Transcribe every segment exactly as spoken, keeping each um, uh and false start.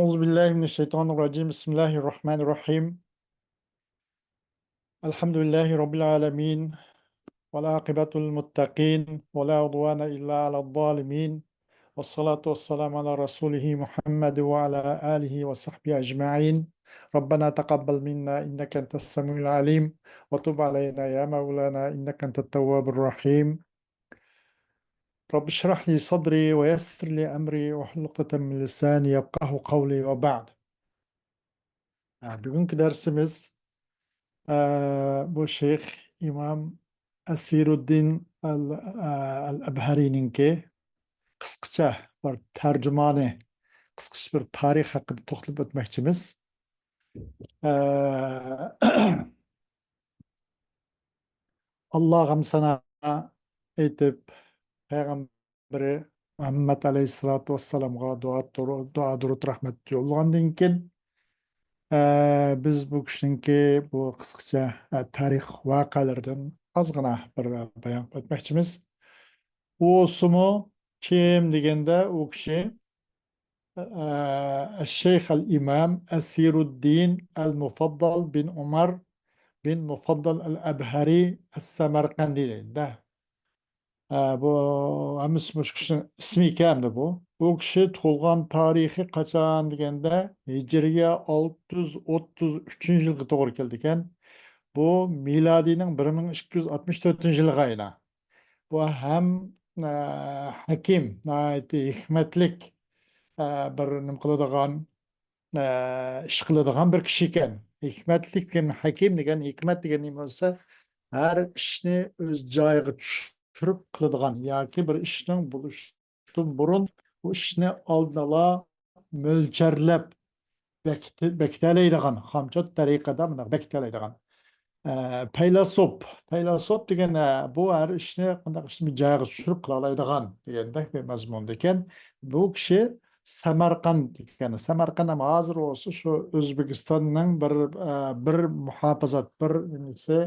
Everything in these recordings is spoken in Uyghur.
أعوذ بالله من الشيطان الرجيم. بسم الله الرحمن الرحيم. الحمد لله رب العالمين. والعاقبة للمتقين. ولا عدوان إلا على الظالمين. والصلاة والسلام على رسوله محمد وعلى آله وصحبه أجمعين. ربنا تقبل منا إنك أنت السميع العليم. وتب علينا يا مولانا إنك أنت التواب الرحيم. رب اشرح لي صدري ويسر لي أمري واحلل عقدة من لساني يفقهوا قولي وبعد. ئە، بۈگۈنكى دەرسىمىز، ئە، بۇ شەيخ ئىمام ئەسىرۇددىن ئەل، ئە، ئەل ئەبھەرىنىڭكى قىسقىچە بىر تەرجىمانى، قىسقىچە بىر تارىخ ھەققىدە توختىلىپ ئۆتمەكچىمىز. ئە، ئاللاغا ھەمدۇ سانا ئېيتىپ، پەيغەمبىرى مۇھەممەد ئەلەيھىسسالاتۇ ۋەسسالامغا دۇئا، دۇرۇ-، دۇئا، دۇرۇت، رەھمەت يوللىغاندىن كېيىن، ئە، بىز بۇ كىشىنىڭكى بۇ قىسقىچە، ئە، تارىخ ۋەقەلىرىدىن ئازغىنە بىر بايان ئۆتمەكچىمىز. ئۇ ئولسىمۇ كىم دېگەندە، ئۇ كىشى ئە، ئەششەيخ ئەل ئىمام ئەسىرۇددىن ئەل مۇفەددال بىن ئۇمار بىن مۇفەددال ئەل ئەبھەرى ئەس سەمەرقەندى دەيدۇ. ئە، بۇ ھەممىسى مۇشۇ كىشىنىڭ ئىسمى ئىكەن ئەمدى بۇ. بۇ كىشى تۇغۇلغان تارىخى قاچان دېگەندە، ھىجرىيە ئالتە يۈز ئوتتۇز ئۈچىنچى يىلغا توغرا كېلىدىكەن. بۇ مىلادىينىڭ بىر مىڭ ئىككى يۈز ئاتمىش تۆتىنچى يىلىغا ئايلان. بۇ ھەم، ئە، ھەكىم، ناھايىتى ھېكمەتلىك، ئە، بىر نېمە قىلىدىغان، ئە، ئىش قىلىدىغان بىر كىشى ئىكەن. ھېكمەتلىك دېگەن، ھەكىم دېگەن، ھېكمەت دېگەن نېمە بولسا، ھەر ئىشنى ئۆز جايىغا چۈشۈرۈپ قىلىدىغان ياكى بىر ئىشنىڭ بولۇشىدىن بۇرۇن بۇ ئىشنى ئالدىن ئالا مۆلچەرلەپ بېكىتە-، بېكىتەلەيدىغان، خامچوت تەرىقىدە مۇنداق بېكىتەلەيدىغان. ئە، پەيلاسوپ. پەيلاسوپ دېگەن، ئە، بۇ ھەر ئىشنى قانداق ئىشنى جايىغا چۈشۈرۈپ قىلالايدىغان دېگەندەك بىر مەزمۇندا ئىكەن. بۇ كىشى سەمەرقەنت ئىكەن. سەمەرقەنت ھەم ھازىر بولسا شۇ ئۆزبېكىستاننىڭ بىر، ئە، بىر مۇھاپىزات، بىر نېمىسى،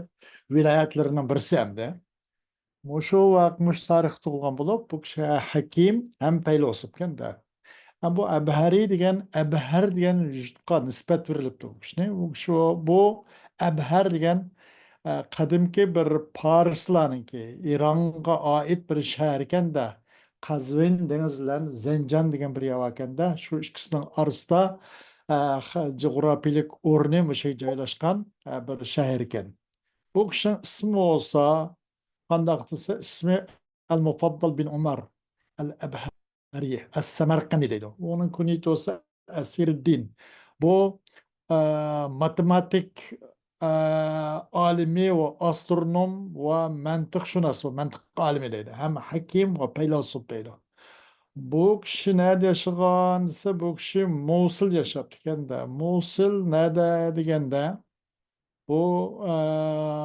ۋىلايەتلىرىنىڭ بىرسى ئەمدى. مۇشۇ ۋاق-، مۇشۇ تارىختا تۇغۇلغان بولۇپ، بۇ كىشى ھەكىم ھەم پەيلاسوپكەن-دە. ھەم بۇ ئەبھەرى دېگەن، ئەبھەر دېگەن يۇرتقا نىسبەت بېرىلىپتۇ بۇ كىشىنى. بۇ كىشى، بۇ ئەبھەر دېگەن، ئە، قەدىمكى بىر پارسلارنىڭكى، ئىرانغا ئائىت بىر شەھەركەن-دە. قەزۋىن دېڭىز بىلەن زەنجان دېگەن بىر يەر باركەن-دە. شۇ ئىككىسىنىڭ ئارىسىدا، ئە، خ-، جۇغراپىيىلىك ئورنى مۇشۇ جايلاشقان، ئە، بىر شەھەركەن. بۇ كىشىنىڭ ئىسمى بولسا، قانداق دېسە، ئىسمى ئەل مۇفەددال بىن ئۇمار ئەل ئەبھەرى ئەس سەمەرقەندى دەيدۇ. ئۇنىڭ كۇنيىتى بولسا ئەسىرۇددىن. بۇ، ئە، ماتېماتىك، ئە، ئالىمى ۋە ئاسترونوم ۋە مەنتىقشۇناس ۋە مەنتىق ئالىمى دەيدۇ. ھەم ھەكىم ۋە پەيلاسوپ دەيدۇ. بۇ كىشى نەدە ياشىغان دېسە، بۇ كىشى موسۇل ياشاپتىكەن-دە. موسۇل نەدە دېگەندە، بۇ، ئە،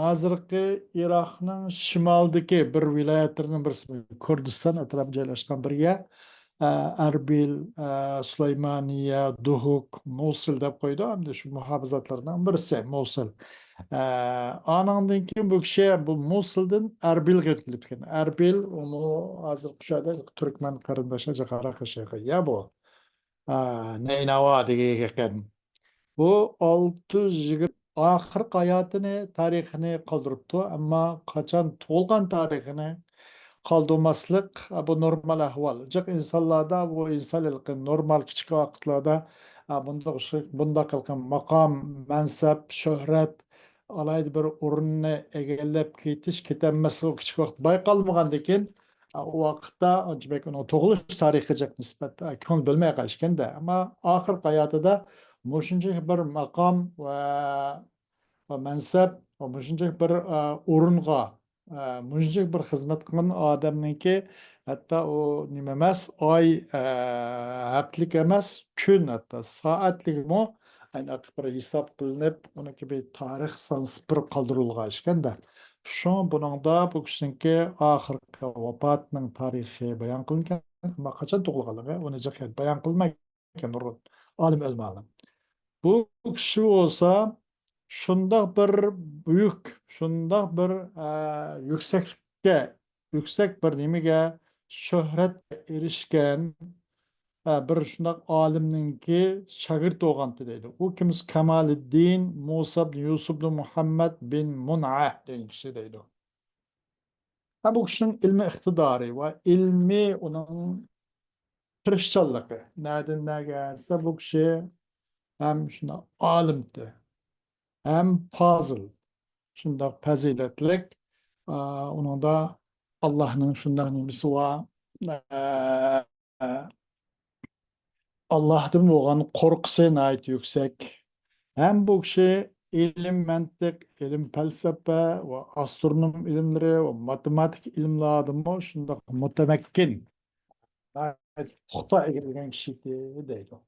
ھازىرقى ئىراقنىڭ شىمالىدىكى بىر ۋىلايەتلىرىنىڭ بىرسى، كۇردىستان ئەتراپىدا جايلاشقان بىر يەر. ئە، ئەربىل، ئە، سۇلايمانىيە، دۇھۇك، موسۇل دەپ قويىدۇ. ئەمدى شۇ مۇھاپىزاتلارنىڭ بىرسى موسۇل. ئە، ئانىڭدىن كېيىن بۇ كىشى بۇ موسۇلدىن ئەربىلغا ئۆتۈپ كەتكەن. ئەربىل، ئۇمۇ ھازىرقى شۇ يەردە تۈركمەن قېرىنداشلار جىق ئاراق ئىچىدىغان يەر بۇ. ئا، نەينەۋا دېگەن يەركەن. بۇ ئالتە يۈز يىگىرمە، ئاخىرقى ھاياتىنى، تارىخىنى قالدۇرۇپتۇ، ئەمما قاچان تۇغۇلغان تارىخىنى قالدۇرماسلىق، ئا، بۇ نورمال ئەھۋال. جىق ئىنسانلاردا، بۇ ئىنسان ھېلىقى نورمال كىچىك ۋاقىتلاردا، ئا، بۇنداق، بۇنداق ھېلىقى ماقام، مەنسەپ، شۆھرەت، ئالاھىدە بىر ئورۇننى ئىگىلەپ كېتىش، كېتەلمەسلىك كىچىك ۋاقىت بايقالمىغاندىكىن، ئۇ ۋاقىتتا ئانچە بەك ئۇنىڭ تۇغۇلۇش تارىخىغا نىسبەت كۆڭۈل بۆلمەي قالغان ئىكەن-دە. ئەمما ئاخىرقى ھاياتىدا مۇشۇنچىلىك بىر ماقام ۋە، ۋە مەنسەپ ۋە مۇشۇنچىلىك بىر، ئە، ئورۇنغا، ئە، مۇشۇنچىلىك بىر خىزمەت قىلغان ئادەمنىڭكى ھەتتا ئۇ نېمە ئەمەس، ئاي، ئە، ھەپتىلىك ئەمەس، كۈن، ھەتتا سائەتلىكمۇ ئەنە بىر ھېساب قىلىنىپ، ئۇنىڭكى بىر تارىخ سانىسى بىر قالدۇرۇلغان ئىكەن-دە. شۇڭا بۇنىڭدا بۇ كىشىنىڭكى ئاخىرقى ۋاپاتىنىڭ تارىخى بايان قىلىنغان، ئەمما قاچان تۇغۇلغانلىقى ئۇنى جىق بايان قىلمايدىكەن نۇرغۇن ئالىم ئۆلىمالار. بۇ كىشى بولسا شۇنداق بىر بۈيۈك، شۇنداق بىر، ئە، يۈكسەكلىككە، يۈكسەك بىر نېمىگە، شۆھرەتكە ئېرىشكەن، بىر شۇنداق ئالىمنىڭكى شاگىرتى بولغانتى دەيدۇ. ئۇ كىم؟ كامالىددىن مۇسا ئىبن يۇسۇف ئىبن مۇھەممەد بىن مۇنئە دېگەن كىشى دەيدۇ. ھە، بۇ كىشىنىڭ ئىلمىي ئىقتىدارى ۋە ئىلمىي ئۇنىڭ تىرىشچانلىقى. نەدىن نەگە دېسە، بۇ كىشى ھەم شۇنداق ئالىمتى، ھەم پازىل، شۇنداق پەزىلەتلىك. ئا، ئۇنىڭدا ئاللاھنىڭ شۇنداق نېمىسى بار، ئا، ئاللاھتىن بولغان قورقۇسى ناھايىتى يۈكسەك. ھەم بۇ كىشى ئىلىم مەنتىق، ئىلىم پەلسەپە ۋە ئاسترونوم ئىلىملىرى ۋە ماتېماتىكا ئىلىملىرىدىمۇ شۇنداق مۇتەمەككىن، ناھايىتى پۇختا ئىگىلىگەن كىشى ئىدى دەيدۇ.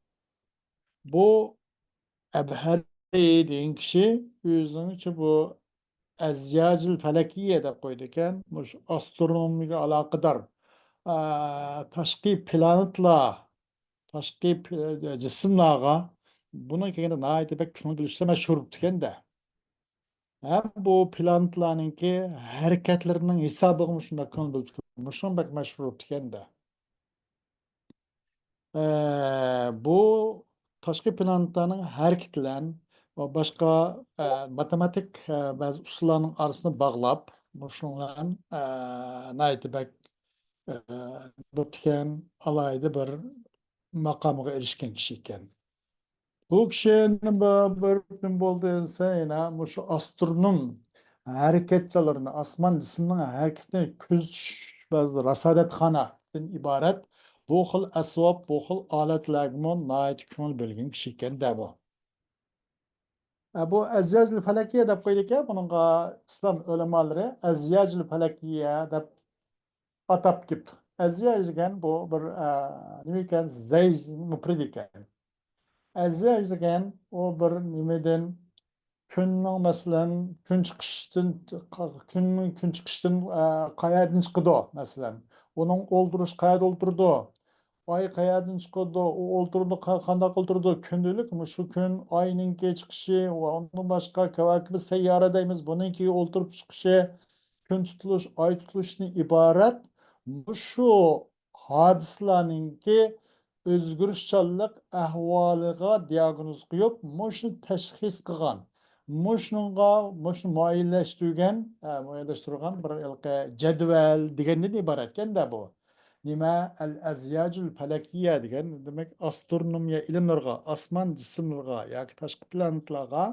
بۇ ئەبھەرى دېگەن كىشى ئۆزىنىڭچە بۇ ئەزياجىل پەلەكىيە دەپ قويىدىكەن. مۇشۇ ئاسترونومىيەگە ئالاقىدار، ئا، تاشقى پلانېتلار، تاشقى پ-، جىسىملارغا بۇنىڭ كەينىدە ناھايىتى بەك كۆڭۈل بۆلۈشتە مەشھۇر بوپتىكەن-دە. ھەم بۇ پلانېتلارنىڭكى ھەرىكەتلىرىنىڭ ھېسابىغىمۇ شۇنداق كۆڭۈل بۆلۈپتىكەن. مۇشۇنىڭ بەك مەشھۇر بوپتىكەن-دە. ئە، بۇ تاشقى پلانېتلارنىڭ ھەرىكىتى بىلەن ۋە باشقا، ئە، ماتېماتىك، ئە، بەزى ئۇسۇللارنىڭ ئارىسىنى باغلاپ، مۇشۇنىڭ بىلەن، ئە، ناھايىتى بەك، ئە، بوپتىكەن، ئالاھىدە بىر ماقامغا ئېرىشكەن كىشى ئىكەن. بۇ كىشى نېمە بىر نېمە بولدى دېسە، يەنە مۇشۇ ئاسترونوم ھەرىكەتچانلىرىنى، ئاسمان جىسمىنىڭ ھەرىكىتىنى كۆزىتىش بەزى راسادەتخانىدىن ئىبارەت بۇ خىل ئەسۋاب، بۇ خىل ئالەتلەرگىمۇ ناھايىتى كۆڭۈل بۆلگەن كىشى ئىكەن-دە بۇ. ئە، بۇ ئەزياجىل فەلەكىيە دەپ قويىدىكەن، بۇنىڭغا ئىسلام ئۆلىمالىرى ئەزياجىل فەلەكىيە دەپ ئاتاپ كېپتۇ. ئەزياج دېگەن بۇ بىر، ئە، نېمە ئىكەن؟ زەيج مۇپرىد ئىكەن. ئەزياج دېگەن ئۇ بىر نېمىدىن، كۈننىڭ، مەسىلەن، كۈن چىقىشتىن، كۈننىڭ، كۈن چىقىشتىن، ئە، قەيەردىن چىقىدۇ، مەسىلەن، ئۇنىڭ ئولتۇرۇشى قەيەردە ئولتۇرىدۇ، ئاي قەيەردىن چىقىدۇ، ئۇ ئولتۇرىدۇ، قا-، قانداق ئولتۇرىدۇ، كۈندىلىك مۇشۇ كۈن، ئاينىڭكى چىقىشى ۋە ئۇندىن باشقا كەۋاكىبى سەييارە دەيمىز، بۇنىڭكى ئولتۇرۇپ چىقىشى، كۈن تۇتۇلۇش، ئاي تۇتۇلۇشتىن ئىبارەت مۇشۇ ھادىسىلەرنىڭكى ئۆزگىرىشچانلىق ئەھۋالىغا دىئاگنوز قويۇپ، مۇشۇنى تەشخىس قىلغان، مۇشۇنىڭغا، مۇشۇنى مۇئەييەنلەشتۈرگەن، ئە، مۇئەييەنلەشتۈرگەن بىر ھېلىقى جەدۋەل دېگەندىن ئىبارەتكەن-دە بۇ. نېمە؟ ئەل ئەزياجۇل پەلەكىيە دېگەن، دېمەك، ئاسترونومىيە ئىلىملىرىغا، ئاسمان جىسىملىرىغا ياكى تاشقى پلانېتلارغا،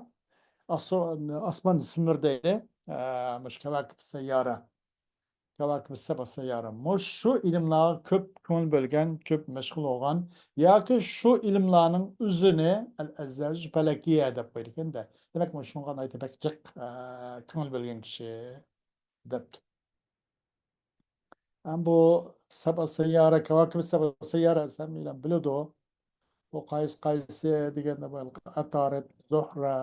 ئاسترو-، ئاسمان جىسىملىرى دەيلى، ئە، مۇشۇ كەۋاكىب سەييارە، كەۋاكىب سەبە سەييارە. مۇشۇ ئىلىملارغا كۆپ كۆڭۈل بۆلگەن، كۆپ مەشغۇل بولغان ياكى شۇ ئىلىملارنىڭ ئۆزىنى ئەل ئەززەج پەلەكىيە دەپ قويىدىكەن-دە. دېمەك، مۇشۇنىڭغا ناھايىتى بەك جىق، ئە، كۆڭۈل بۆلگەن كىشى دەپتۇ. ئەم بۇ سەبە سەييارە، كەۋاكىب سەبە سەييارە دېسەم، ئىلەم بىلىدۇ. بۇ قايسى قايسى دېگەندە، بۇ ئەتارىد، زۆھرە،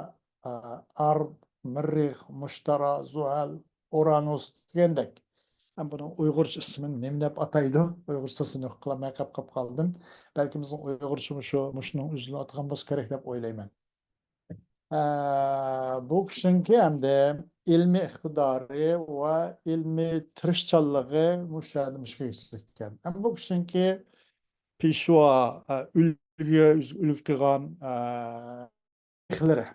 ئە، ئارد، مىررىخ، مۇشتەرى، زۇھەل، ئۇرانۇس دېگەندەك. ھەم بۇنىڭ ئۇيغۇرچە ئىسمىنى نېمە دەپ ئاتايدۇ؟ ئۇيغۇرچىسىنى قىلالماي قاپ، قاپ قالدىم. بەلكىم بىزنىڭ ئۇيغۇرچىمۇ شۇ، مۇشۇنىڭ ئۆزىنى ئاتىغان بولسا كېرەك دەپ ئويلايمەن. ئە، بۇ كىشىنىڭكى ئەمدى ئىلمىي ئىقتىدارى ۋە ئىلمىي تىرىشچانلىقى مۇشۇ يەردە مۇشۇ كىشىلىك ئىكەن. ئەمما بۇ كىشىنىڭكى پېشۋا، ئە، ئۈلگە، ئۈلگە قىلغان، ئە، شەيخلىرى.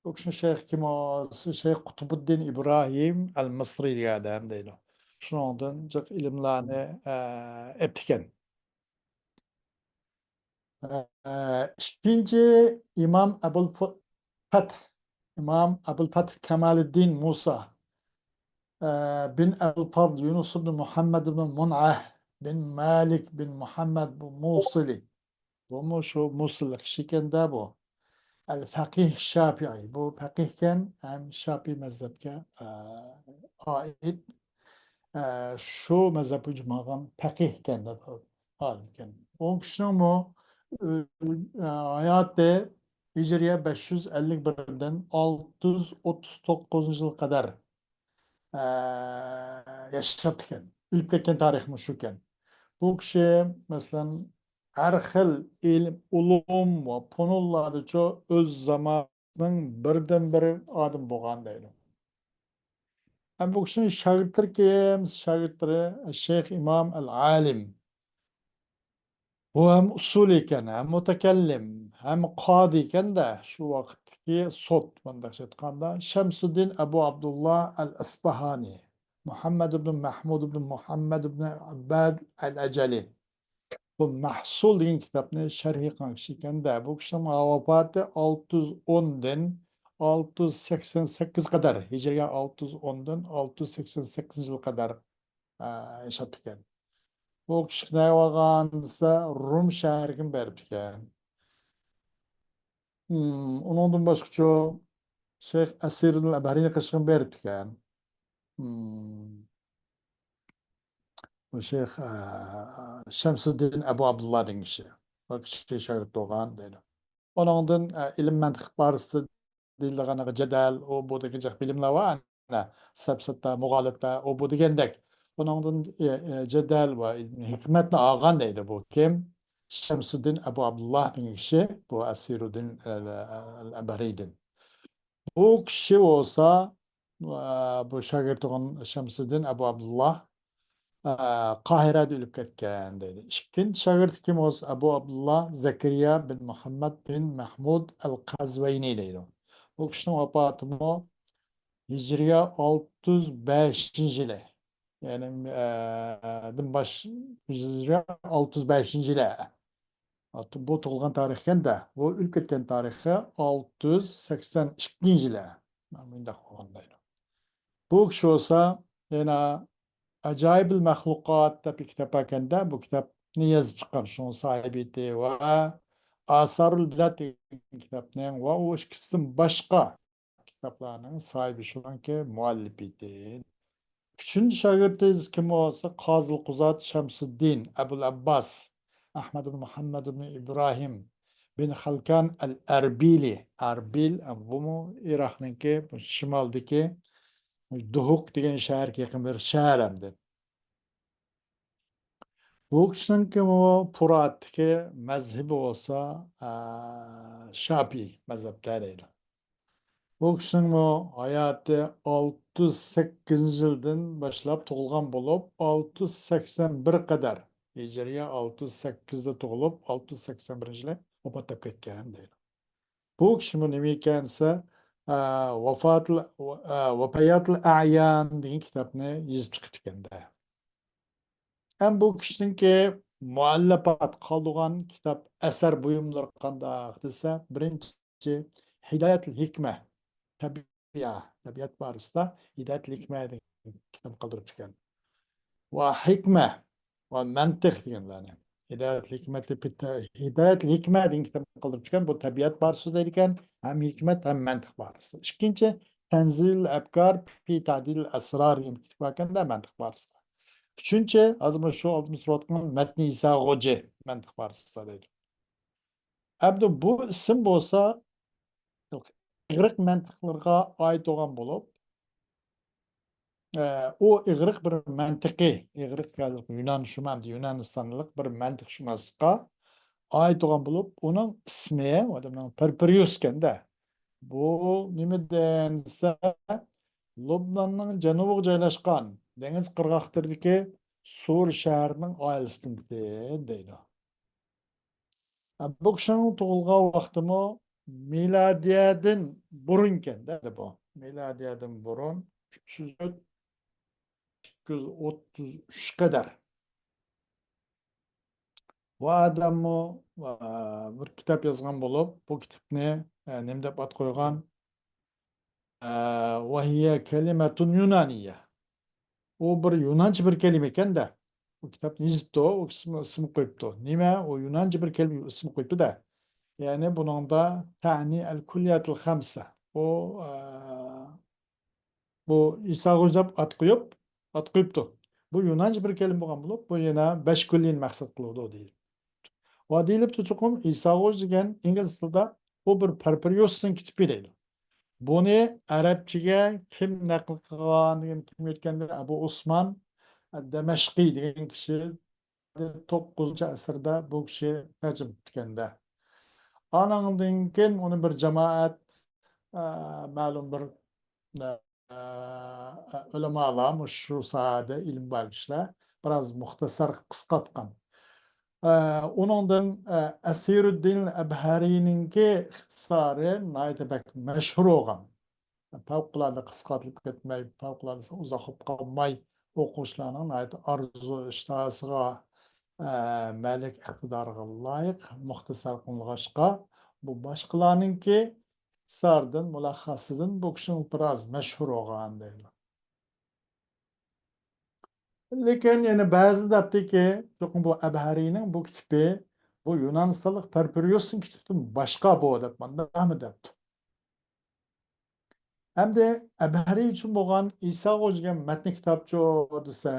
بۇ كىشىنىڭ شەيخى كىم ئۇ؟ شەيخ قۇتۇبۇددىن ئىبراھىم ئەل مىسرى دېگەن ئادەم دەيدۇ. شۇنىڭدىن جىق ئىلىملارنى، ئە، ئېپتىكەن. ئىككىنچى ئىمام ئەبۇل پەتھ، ئىمام ئەبۇل پەتھ كامالىددىن مۇسا، ئە، بىن ئەبۇل پەتھ يۇنۇس بىن مۇھەممەد بىن مۇنئە بىن مالىك بىن مۇھەممەد بۇ مۇسىلى. بۇمۇ شۇ مۇسىللىق كىشى ئىكەن-دە بۇ. ئەل فەقىھ شافىئىي. بۇ پەقىھكەن ھەم شافىئىي مەزھەپكە، ئە، ئائىت. ئە، شۇ مەزھەپ بويىچە ماڭغان پەقىھكەن-دە بۇ. ئالىمكەن. ئۇ كىشىنىڭمۇ ئۆ-، ئە، ھاياتى ھىجرىيە بەش يۈز ئەللىك بىردىن ئالتە يۈز ئوتتۇز توققۇزىنچى يىلغا قەدەر، ئە، ياشاپتىكەن. ئۆلۈپ كەتكەن تارىخمۇ شۇكەن. بۇ كىشى، مەسىلەن، ھەر خىل ئىلىم، ئۇلۇم ۋە پۇنۇنلاردىچۇ ئۆز زامانىنىڭ بىردىنبىر ئادىمى بولغان دەيدۇ. ئەمما بۇ كىشىنىڭ شاگىرتلىرى كىم؟ شاگىرتلىرى شەيخ ئىمام ئەل ئالىم. بۇ ھەم ئۇسسۇل ئىكەن، ھەم مۇتەكەللىم، ھەم قادى ئىكەن-دە، شۇ ۋاقىتتىكى سوت، مۇنداقچە ئېيتقاندا، شەمسۇددىن ئەبۇ ئابدۇللا ئەل ئەسپاھانى، مۇھەممەد ئىبن مەھمۇد ئىبن مۇھەممەد ئىبن ئەبباد ئەل ئەجەلى. بۇ مەھسۇل دېگەن كىتابنى شەرھ قىلغان كىشى ئىكەن-دە، بۇ كىشىنىڭ ۋاپاتى ئالتە يۈز ئوندىن ئالتە يۈز سەكسەن سەككىز قەدەر، ھىجرىيە ئالتە يۈز ئوندىن ئالتە يۈز سەكسەن سەككىزىنچى يىل قەدەر، ئە، ياشاپتىكەن. بۇ كىشى نەگە بارغان دېسە، رۇم شەھىرىگە بېرىپتىكەن. ئۇنىڭدىن باشقىچۇ شەيخ ئەسىرۇل ئەبھەرىنى قېشىغا بېرىپتىكەن. بۇ شەيخ، ئە، شەمسىدىن ئەبۇ ئابدۇللا دېگەن كىشى. بۇ كىشى شاگىرت بولغان دەيدۇ. ئۇنىڭدىن، ئە، ئىلىم مەنتىق بارىسىدا دېيىلىدىغان جېدەل، ئۇ بۇ دېگەن جىق بىلىملەر بار. ئەنە، سەپسەتە، مۇغالىتە، ئۇ بۇ دېگەندەك. ئۇنىڭدىن، ئە، ئە، جېدەل ۋە ئىلمىي ھېكمەتنى ئالغان دەيدۇ بۇ كىم؟ شەمسىدىن ئەبۇ ئابدۇللا دېگەن كىشى، بۇ ئەسىرۇدىن، ئە، ئە، ئەل ئەبەرىدىن. بۇ كىشى بولسا، ئە، بۇ شاگىرتى بولغان شەمسىدىن ئەبۇ ئابدۇللا، ئە، قاھىرەدە ئۆلۈپ كەتكەن دەيدۇ. ئىككىنچى شاگىرتى كىم بولسا، ئەبۇ ئابدۇللا زەكەرىيا بىن مۇھەممەد بىن مەھمۇد ئەل قەزۋەينى دەيدۇ. بۇ كىشىنىڭ ۋاپاتىمۇ ھىجرىيە ئالتە يۈز بەشىنچى يىلى. يەنى، ئە، دىن باش، ھىجرىيە ئالتە يۈز بەشىنچى يىلى. بۇ تۇغۇلغان تارىخ ئىكەن-دە، بۇ ئۆلۈپ كەتكەن تارىخى ئالتە يۈز سەكسەن ئىككىنچى يىلى. مۇنداق بولغان دەيدۇ. بۇ كىشى بولسا يەنە ئاجايىبىل مەخلۇقات دەپ بىر كىتاب باركەن-دە، بۇ كىتابنى يېزىپ چىققان، شۇنىڭ ساھىبىيىتى ۋە ئاسارۇل بىلاد دېگەن كىتابنىڭ ۋە ئۇ ئىككىسىدىن باشقا كىتابلارنىڭ ساھىبى شۇنىڭكى مۇئەللىپىيىتى. ئۈچىنچى شاگىرتى كىم بولسا، قازىل قۇزات شەمسۇددىن ئەبۇل ئەبباس ئەھمەد ئىبن مۇھەممەد ئىبن ئىبراھىم بىن خەلكان ئەل ئەربىلى. ئەربىل، بۇمۇ ئىراقنىڭكى شىمالدىكى دۇھۇق دېگەن شەھەرگە يېقىن بىر شەھەر ئەمدى. بۇ كىشىنىڭكى پۇراتتىكى مەزھىپى بولسا، ئە، شاپىئىي مەزھەپتە دەيدۇ. بۇ كىشىنىڭمۇ ھاياتى ئالتە يۈز سەككىزىنچى يىلدىن باشلاپ تۇغۇلغان بولۇپ، ئالتە يۈز سەكسەن بىر قەدەر، ھىجرىيە ئالتە يۈز سەككىزدە تۇغۇلۇپ، ئالتە يۈز سەكسەن بىرىنچى يىلى ۋاپات تاپقان ئىكەن دەيدۇ. بۇ كىشىمۇ نېمە ئىكەن دېسە، ئە، ۋاپاتىل-، ئە، ۋەپەياتىل ئەيان دېگەن كىتابنى يېزىپ چىقىپتىكەن-دە. ھەم بۇ كىشىنىڭكى مۇئەللەپات قالدۇرغان كىتاب، ئەسەر بۇيۇملىرى قانداق دېسە، بىرىنچى، ھىدايەتۇل ھېكمە، تەبىئە، تەبىئەت بارىسىدا ھىدايەتۇل ھېكمە دېگەن كىتاب قالدۇرۇپتىكەن. ۋە ھېكمە ۋە مەنتىق دېگەنلەرنى. ھىدايەتۇل ھېكمەتى پى-، ھىدايەتۇل ھېكمە دېگەن كىتاب قالدۇرۇپتىكەن. بۇ تەبىئەت بارىسىدا سۆزلەيدىكەن، ھەم ھېكمەت، ھەم مەنتىق بارىسىدا. ئىككىنچى، تەنزىلۇل ئەفكار پى تەدىلىل ئەسرار دېگەن كىتاب باركەن-دە، مەنتىق بارىسىدا. ئۈچىنچى، ھازىر مانا شۇ ئالدىمىزدا تۇرۇۋاتقان مەتنى ئىسا غوجى مەنتىق بارىسىدا دەيدۇ. ئەمدى بۇ ئىسىم بولسا ئىغرىق مەنتىقلىرىغا ئائىت بولغان بولۇپ، ئە، ئۇ ئىغرىق بىر مەنتىقى، ئىغرىق يۇنان شۇمەمدە يۇنانىستانلىق بىر مەنتىقشۇناسقا ئائىت بولغان بولۇپ، ئۇنىڭ ئىسمى، ئادەمنىڭ پىرپىرىيۇس ئىكەن-دە. بۇ نېمىدىن دېسە، لۇبناننىڭ جەنۇبىغا جايلاشقان دېڭىز قىرغاقلىرىدىكى سۇر شەھىرىنىڭ ئائىلىسىدىن دەيدۇ. بۇ كىشىنىڭ تۇغۇلغان ۋاقتىمۇ مىلادىيەدىن بۇرۇن ئىكەن-دە بۇ. مىلادىيەدىن بۇرۇن ئۈچ يۈز، ئىككى يۈز ئوتتۇز ئۈچ قەدەر. بۇ ئادەممۇ، ئە، بىر كىتاب يازغان بولۇپ، بۇ كىتابنى، ئە، نېمە دەپ ئات قويغان؟ ئە، ۋەھىيە كەلىمەتۇن يۇنانىيە. ئۇ بىر يۇنانچە بىر كەلىمە ئىكەن-دە. ئۇ كىتابنى يېزىپتۇ، ئۇ ئىسىم، ئىسىم قويۇپتۇ. نېمە؟ ئۇ يۇنانچە بىر كەلىمە ئىسىم قويۇپتۇ-دە. يەنى بۇنىڭدا تەنى ئەل كۇللىياتىل خەمسە. ئۇ، ئە، بۇ ئىسا غوجى دەپ ئات قويۇپ، ئات قويۇپتۇ. بۇ يۇنانچە بىر كەلىمە بولغان بولۇپ، بۇ يەنە بەش كۇللىينى مەقسەت قىلىدۇ دېيىلىپتۇ. ۋە دېيىلىپتۇ چوقۇم ئىسا غوجى دېگەن ئىنگلىز تىلىدا بۇ بىر پەرپىرىيوسنىڭ كىتابى دەيدۇ. بۇنى ئەرەبچىگە كىم نەقىل قىلغان دېگەن كىم ئۆتكەندە ئەبۇ ئوسمان دەمەشقى دېگەن كىشى توققۇزىنچى ئەسىردە بۇ كىشى تەرجىمە قىپتىكەن-دە. ئانىڭدىن كېيىن ئۇنى بىر جامائەت، ئە، مەلۇم بىر، ئە، ئە، ئۆلىمالار، مۇشۇ ساھەدە ئىلمى بار كىشىلەر بىراز مۇختەسەر قىسقارتقان. ئە، ئۇنىڭدىن، ئە، ئەسىرۇددىن ئەبھەرىنىڭكى ئىختىسارى ناھايىتى بەك مەشھۇر بولغان. پەۋقۇلئاددە قىسقارتىلىپ كەتمەي، پەۋقۇلئاددە ئۇزاق بولۇپ قالماي، ئوقۇغۇچىلارنىڭ ناھايىتى ئارزۇ ئىشتىھاسىغا، ئە، مەلىك ئىقتىدارىغا لايىق مۇختەسەر قىلىنغاچقا، بۇ باشقىلارنىڭكى ئىختىساردىن، مۇلەخخەسىدىن بۇ كىشىنىڭ بىراز مەشھۇر بولغان دەيدۇ. لېكىن يەنە بەزىلەر دەپتىكى، چوقۇم بۇ ئەبھەرىنىڭ بۇ كىتابى، بۇ يۇنانىستانلىق پەرپىرىيۇسنىڭ كىتابىدىن باشقا بۇ دەپ، مانداقمۇ دەپتۇ. ئەمدى ئەبھەرى ئۈچۈن بولغان ئىسا غوجىگەن مەتنى كىتابچۇ دېسە،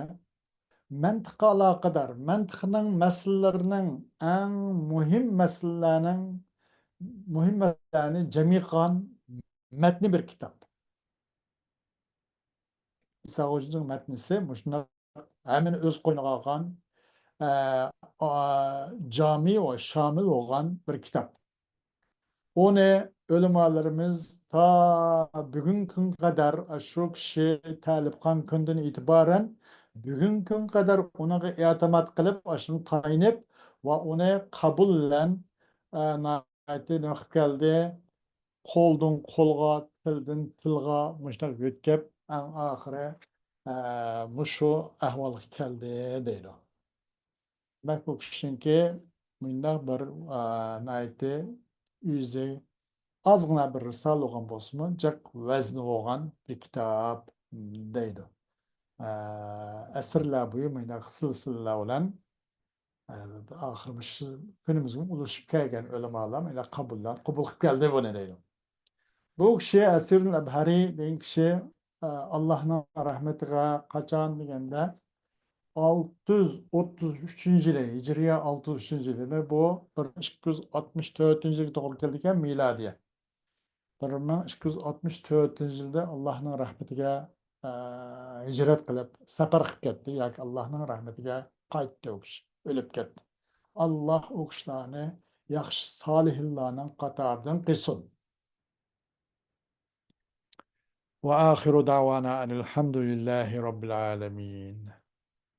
مەنتىققە ئالاقىدار، مەنتىقنىڭ مەسىلىلىرىنىڭ ئەڭ مۇھىم مەسىلىلەرنىڭ، مۇھىم مەسىلىلەرنى جەم قىلغان مەتنى بىر كىتاب. ئىسا غوجىنىڭ مەتنىسى مۇشۇنداق ھەممىنى ئۆز قوينىغا ئالغان، ئە، ئا، جامى ۋە شامىل بولغان بىر كىتاب. ئۇنى ئۆلىمالىرىمىز تا بۈگۈنكى كۈنگە قەدەر، شۇ كىشى تەلىپ قىلغان كۈندىن ئېتىبارەن بۈگۈنكى كۈنگە قەدەر ئۇنىڭغا ئېتىماد قىلىپ، ئاشۇنى تايىنىپ ۋە ئۇنى قابۇل بىلەن، ئە، ناھايىتى نېمە قىلىپ كەلدى، قولدىن قولغا، تىلدىن تىلغا مۇشۇنداق يۆتكەپ، ئەڭ ئاخىرى، ئە، مۇشۇ ئەھۋالغا كەلدى دەيدۇ. دېمەك، بۇ كىشىنىڭكى مۇنداق بىر، ئە، ناھايىتى ئۆزى ئازغىنا بىر رىسالە بولغان بولسىمۇ، جىق ۋەزنى بولغان بىر كىتاب دەيدۇ. ئە، ئەسىرلەر بويى مۇنداق سىلسىلىلەر بىلەن ئاخىرى مۇشۇ كۈنىمىزگە ئۇلىشىپ كەلگەن ئۆلىمالار مانا قابۇللار، قوبۇل قىلىپ كەلدى بۇنى دەيدۇ. بۇ كىشى ئەسىرۇل ئەبھەرى دېگەن كىشى، ئە، ئاللاھنىڭ رەھمىتىگە قاچان دېگەندە، ئالتە يۈز ئوتتۇز ئۈچىنچى يىلى، ھىجرىيە ئالتە يۈز ئۈچىنچى يىلى، بۇ بىر مىڭ ئىككى يۈز ئاتمىش تۆتىنچى يىلگە توغرا كېلىدىكەن، مىلادىيە. بىر مىڭ ئىككى يۈز ئاتمىش تۆتىنچى يىلدا ئاللاھنىڭ رەھمىتىگە، ئە، ھىجرەت قىلىپ، سەپەر قىلىپ كەتتى ياكى ئاللاھنىڭ رەھمىتىگە قايتتى ئۇ كىشى، ئۆلۈپ كەتتى. ئاللاھ ئۇ كىشىلەرنى ياخشى سالىھىنلارنىڭ قاتارىدىن قىلسۇن. وآخر دعوانا أن الحمد لله رب العالمين.